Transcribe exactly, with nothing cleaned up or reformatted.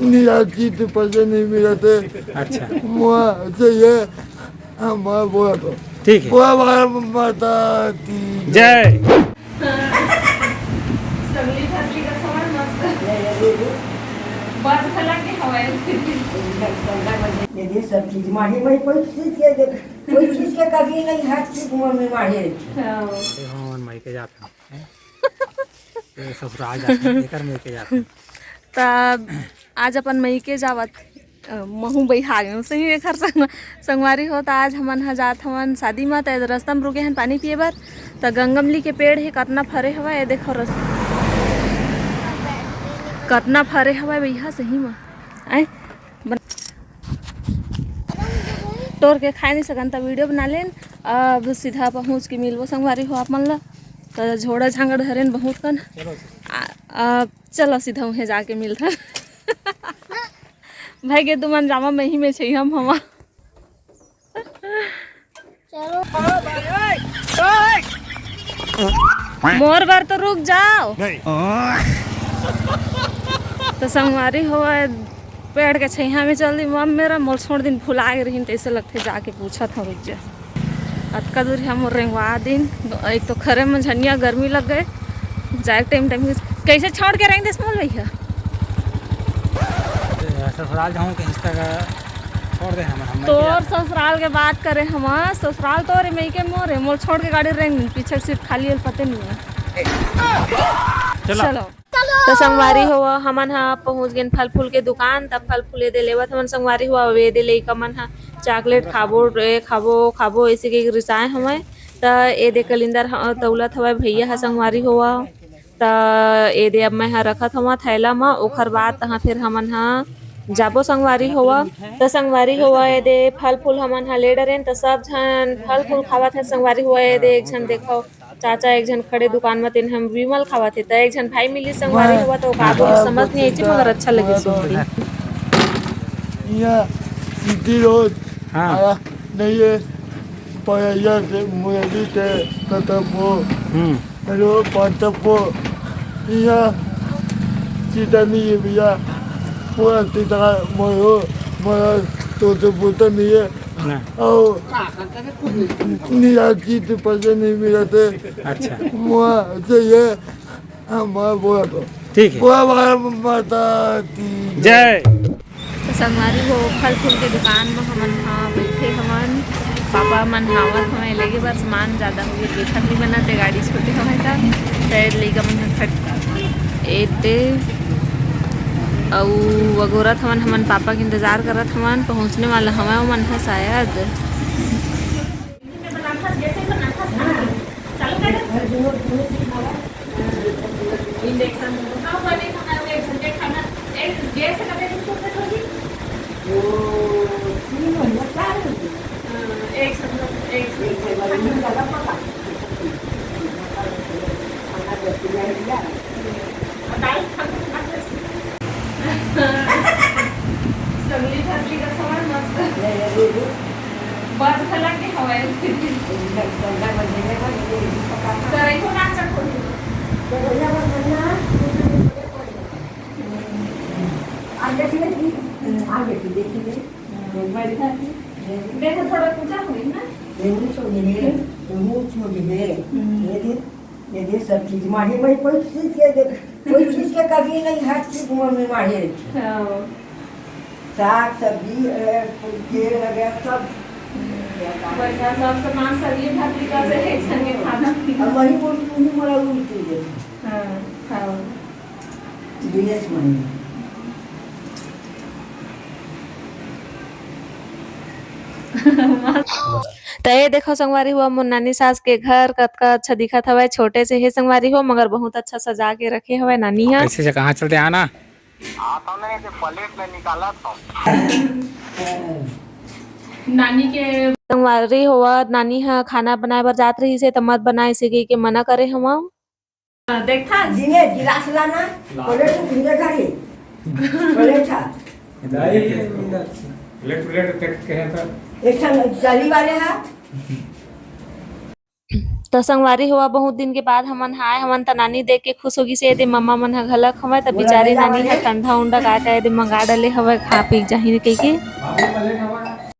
नहीं यार, चीज तो पैसे नहीं मिलते। अच्छा। मुआ चाहिए, हाँ, मैं बोला तो। ठीक है। बोला, बोला, माता की जय। सगली फसली का समान मस्त। बस भला के हवाए। ये सब चीज माही, माही कोई चीज के, कोई चीज के कमी नहीं, हर चीज मन में माही। हाँ। ये हमन मायके जात हन। ये ससुराल जात हन, एकर मायके जात हन। त आज अपन मायके जावत, अ, महू बइहा गेंव सही एकर संग-, संगवारी हो। त आज हमन ह जात हवन शादी म, त रस्ता म रुके हन पानी पिए बर। त गंगमली के पेड़ हे, कतना फरे हवय, ये देखो रस-, कतना फरे हवय बइहा सही म। आय, बन-, तोर के खाए नहीं सकन, त वीडियो बना लेन। अब सीधा पहुँच के मिलबो संगवारी हो आप मन ला। त झोड़ा झांगड़ धरेन बहुत कन। चलो। आ, अब चलो सीधा उहें जाके मिलथन। भाई के तुमन जामा, मैं ही में छई हम हवा। चलो। मोर बर तो रुक जाओ। नहीं। तो संगवारी हो, पेड़ के छैहा में चल दी मम मेरा, मोर छोड़ दिन भुला गे रहिन, तैसे लगथे जाके पूछत हूँ, रुक जा। अतका दूर हम रेंगवा दिन, एक तो खरे में झनिया गर्मी लग गए, जाए टाइम टाइम कैसे छोड़ के रेंग देस मोल भैया। ससुराल जाऊँ के इंस्टा का छोड़ दे हमन, हम तोर ससुराल के बात करे हम, ससुराल तोरे मई के मोरे, मोल छोड़ के गाड़ी रेंग दिन, पीछे सीट खाली है, पते नहीं है। चलो। चलो। त संगवारी हो, हमन ह पहुंच गेन फल फूल के दुकान। तब फल फूल एदे लेवत हमन संगवारी हो, अउ एदे लइका मन ह चॉकलेट खाबो, ए खाबो, खाबो, ऐसे के रिसाए हवय। त एदे कलिंदर ह तौलत हवय भैया ह संगवारी हो। त एदे अब मैं ह रखत हवं थैला म, ओखर बाद तहाँ फिर हमन ह जाबो संगवारी हो। त संगवारी हो, एदे फल फूल हमन ह ले डरेन, त सब झन फल फूल खावत हे संगवारी हो। एदे एक झन देखो, चाचा एक झन खड़े दुकान म, तेन हम विमल खावत हे, त एक झन भाई मिली संगवारी होवत, ओका आगू म समझ नहीं आइसे, मगर अच्छा लगे सुन के। इहाँ सीटी रोड हाँ। आया नहीं है, पैया से मुरली से कतबो, हम्म। रोड पतबो, इहाँ सीधा नहीं है भैया, पूरा सीधा मरो, मरो तो, तो बोलता नहीं है। ना। और निराश जी तो पैसे नहीं मिलते। अच्छा। मुआ चाहिए, हाँ, मैं बोला तो। ठीक है। बोला, बोला, माता की जय। तो संगवारी हो, फल फूल के दुकान में हमन ह बैठे हमन, पापा मन हावत हवय, लेगे बर सामान ज्यादा हो गए, देखत नहीं बनत हे, गाड़ी छोटे हवय त, त लइका मन ह खट एते अउ अगोरत हवन, हमन पापा के इंतजार करत हवन, पहुंचने वाला हवय ओमन ह शायद। इंजेक्शन दो। हाँ, वो नहीं खाना, वो एक घंटे खाना, एक डेढ़ से कभी दिन तो फिर होगी। वो तीन महीने, चार महीने। हाँ, एक साथ, एक एक महीने बाद नहीं लगा पता। खाना जब तैयार किया। और दाल खा के खाते। सगली फसली का सामान मस्त। ले, ले, ले, ले। बस भला के हवाए। एकदम ठंडा बन जाएगा, ये भी पका था। तो एक और नाचक हो गया। तो बढ़िया बस बढ़िया। आ देखिए, आ देखिए, देखिए। बैठा है। देखो, थोड़ा पूछा हुई ना। ये मुँह छोड़ दे, ये मुँह छोड़ दे। हम्म। ये दे। ये दे सब चीज माही, माही कोई चीज के दे, कोई चीज के कमी नहीं, हर चीज मन में माही रखी। हाँ। साग सब्जी, ए, तेल वगैरह सब। बढ़िया, सब सामान सब ये भर लिया से है, छन के खाना पीना। अब वही बोल, तू ही बोला, वो चीज है। हाँ, हाँ। दिनेश माही। त ये देखो संगवारी हो, मोर नानी सास के घर कतका अच्छा दिखत हवय। छोटे से हे संगवारी हो, मगर बहुत अच्छा सजा के रखे हवय नानी ह। ऐसे से कहाँ चलते आना? आप हमने ऐसे प्लेट में निकाला था। नानी के संगवारी हो, नानी ह खाना बनाए बर जात रहिस हे, त मत बनाए से कहि के मना करे हवं। देखा? जिने गिलास लाना, ला। प्लेट तो पीने का ही। प्लेट था। प्लेट, प्लेट देख के है तो। एक ठन जाली वाले हा। त संगवारी हो, बहुत दिन के बाद हमन ह आए हवन, त नानी देख के खुश हो गिस हे। एदे मम्मा मन ह घलक हवय, त बिचारी नानी ह ठंडा उंडा का का एदे मंगा डले हवय, खा पी जाही कहिके।